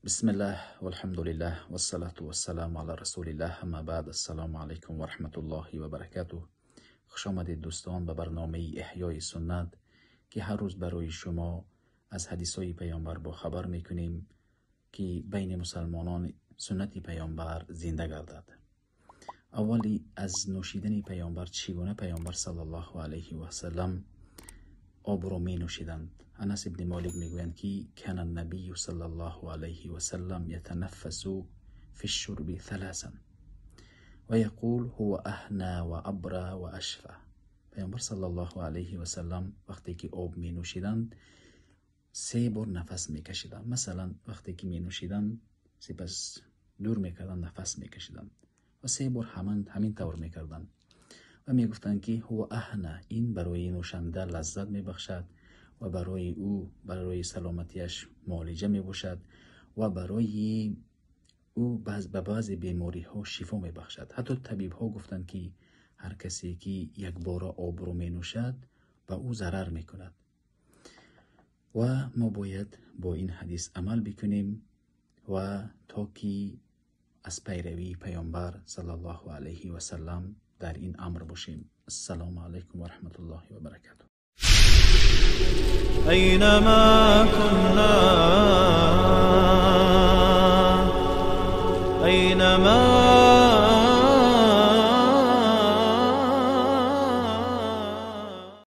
بسم الله والحمد لله والصلاة والسلام على رسول الله، اما بعد، السلام علیکم و رحمت الله و برکاته. خوش آمدید دوستان به برنامه احیای سنت که هر روز برای شما از حدیث های پیامبر با خبر میکنیم که بین مسلمانان سنت پیامبر زنده گردد. اولی از نوشیدن پیامبر، چگونه پیامبر صلی الله علیه و سلم آب را می نوشیدند. انس ابن مالک میگویند که کان النبی صلی الله علیه و سلم یتنفس فی الشرب ثلاثا و یقول هو اهنا و ابرا و اشفى. پیامبر صلی الله علیه و سلم وقتی که آب می نوشیدند سه بار نفس می کشیدند. مثلا وقتی که می نوشیدند سپس دور میکردند، نفس میکشیدند و سه بار همین طور میکردند و میگفتند که هو اهنا، این برای نوشنده لذت میبخشد و برای او، برای سلامتیش معالجه میباشد و برای او به بعض بیماری ها شفا میبخشد. حتی طبیب ها گفتند که هر کسی که یک بار آب رو می نوشد به او ضرر میکند و ما باید با این حدیث عمل بکنیم و تا که از پیروی پیامبر صلی الله علیه و سلم در این امر باشیم. السلام علیکم و رحمت الله و برکاته. أينما كنا.